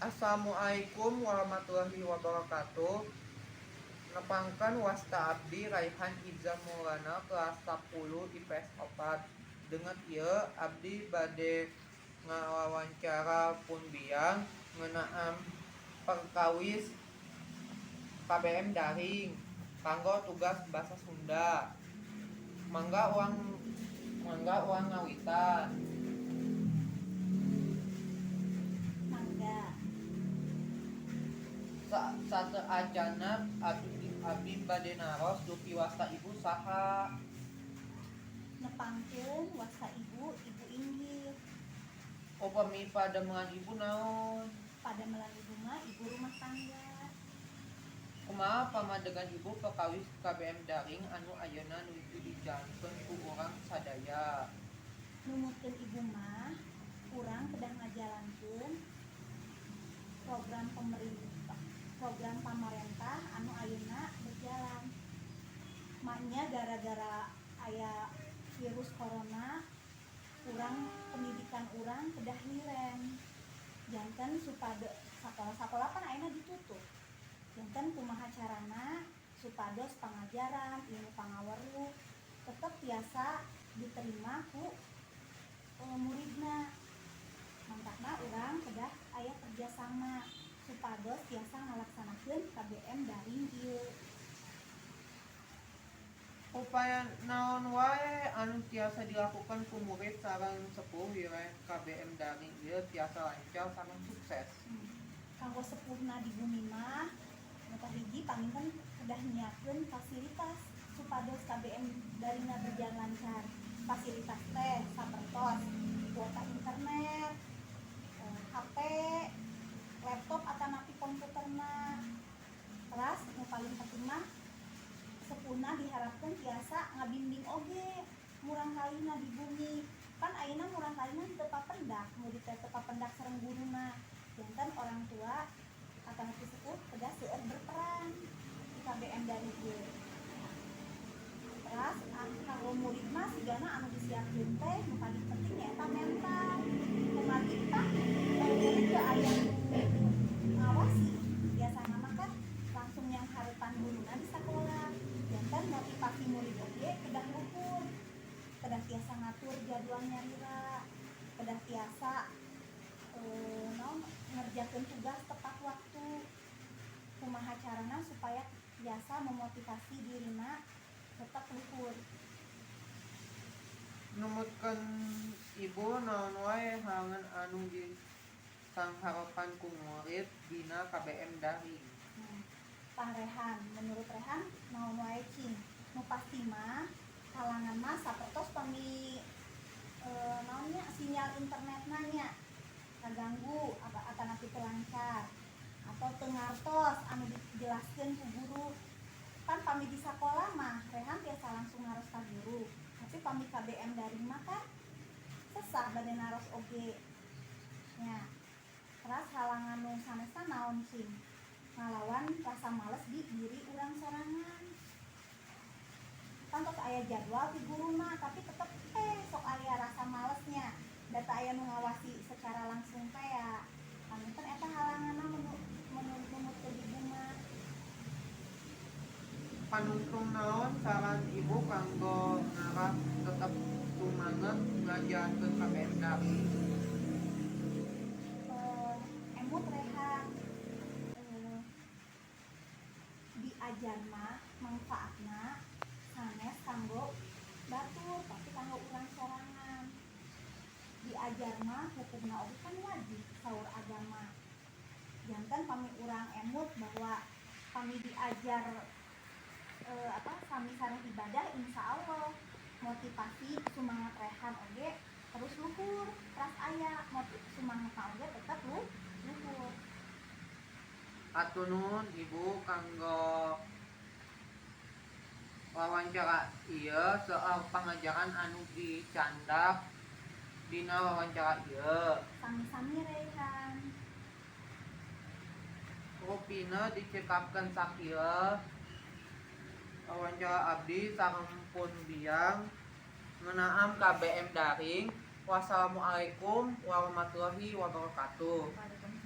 Assalamualaikum warahmatullahi wabarakatuh. Nepangkeun, wasta abdi Raihan Izzah Maulana, kelas 10 IPS 4. Dinten ieu abdi bade ngawawancara pun biang ngeunaan perkawis KBM daring kanggo tugas basa Sunda. Mangga urang, mangga urang ngawitan. Mangga. Sateuacanna abdi bade naros, dupi wasta Ibu saha? Nepangkeun, wasta Ibu, Ibu Inggit. Upami padamelan Ibu naon? Padamelan Ibu mah ibu rumah tangga. Kumaha pamadegan Ibu perkawis KBM daring anu ayeuna nuju dijalankeun ku urang sadaya? Numutkeun Ibu mah urang kedah ngajalankeun program pemerintah, program pamarentah anu ayeuna berjalan. Maknya gara-gara aya virus corona, urang pendidikan urang kedah liren. Janten supados sakola-sakola kan ayeuna ditutup, janten kumaha carana supados pangajaran ilmu pangaweruh tetep tiasa diterima ku muridna. Mantakna urang kedah aya kerjasama supados tiasa ngalaksanakeun KBM daring ieu. Upaya naon wae anu tiasa dilakukan ku murid sareng sepuh wilayah KBM daring ieu tiasa lancar sareng sukses? Kanggo sepuhna di bumi mah, nu kahiji panginten kedah nyiapkeun fasilitas supados KBM daringna berjalan lancar. Fasilitas teh sapertos kuota internet, HP, laptop atanapi komputerna. Teras nu paling penting mah sepuhna diharapkan tiasa ngabimbing oge murangkalihna di bumi. Pan ayeuna murangkalihna teu papendak, murid teh teu papendak sareng guruna. Janten orang tua atanapi sepuh kedah seueur berperan di KBM daring ieu. Teras kanggo murid mah sigana anu disiapkeun teh nu paling penting nyaeta mental. Kumargi tah murid teu aya nu ngawasi, biasana mah kan langsung yang hareupan guruna di sakola. Janten motivasi murid oge kedah luhur, kedah tiasa ngatur jadwal nyalira, kedah tiasa naon, ngerjakeun tugas tepat waktu. Kumaha carana supaya tiasa memotivasi dirina tetap luhur. Numutkeun Ibu, naon wae halangan anu disanghareupan ku murid dina KBM daring? Tah Rehan, menurut Rehan naon wae cing? Nu pasti mah halangan mah sapertos pami naon nya, sinyal internetna nya kaganggu apa atanapi teu lancar atau teu ngartos anu dijelaskeun ku guru. Pan pami di sakola mah Rehan tiasa langsung naros ka guru, tapi pami KBM daring mah kan sesah bade naros oge nya. Teras halangan nu sanesna naon cing? Ngalawan rasa males di diri urang sorangan. Kan tos aya jadwal ti guruna, tapi tetep teh sok aya rasa malesnya da teu aya nu ngawasi secara langsung teh ya. Panginten eta halanganna menurut Ibu mah. Panungtung naon saran Ibu kanggo ngarah tetep sumanget ngajalankeun KBM daring? Emut Rehan, diajar mah manfaatna sanes kanggo batur, tapi kanggo urang sorangan. Diajar mah hukumna oge kan wajib saur agama. Janten pami urang emut bahwa pami diajar apa, sami sareng ibadah, insya Allah motivasi semangat Rehan oge terus luhur, teras aya semangat oge tetep luhur. Hatur nuhun, Ibu, kanggo wawancara ieu. Seueur pangajaran anu dicandak dina wawancara ieu. Sami-sami, Rehan. Rupina dicekapkeun sakieu wawancara abdi sareng pun biang ngeunaan KBM daring. Wassalamualaikum warahmatullahi wabarakatuh. Waalaikumsalam.